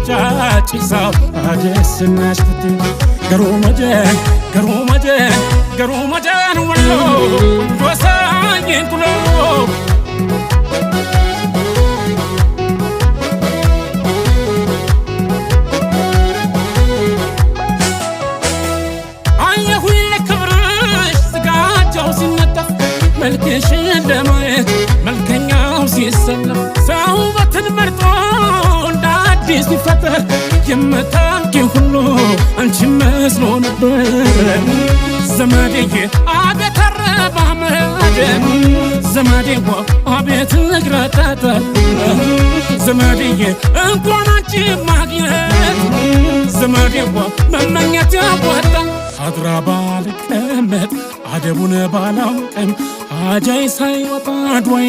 Caacisaa adeessinaas kuti garuu majeen, garuu majeen, garuu majeen walloo gosa kuloo. አየሁኝ ለክብርሽ ስጋጃው ሲነጠፍ፣ መልክሽን ለማየት መልከኛው ሲሰለፍ፣ ሰው ውበትን መርጦ እንደ አዲስ ሲፈጠር የምታውቂው ሁሉ አንቺ መስሎ ነበር። ዘመዴዬ አቤት አረማመድ፣ ዘመዴዋ አቤት እግረጠጠ፣ ዘመዴዬ እንኳን አንቺ ማግኘት ዘመዴዋ መመኘት ያዋጣ። አድራ ባልቀመጥ አደቡን ባላውቅም አጃይ ሳይወጣ አድዋይ።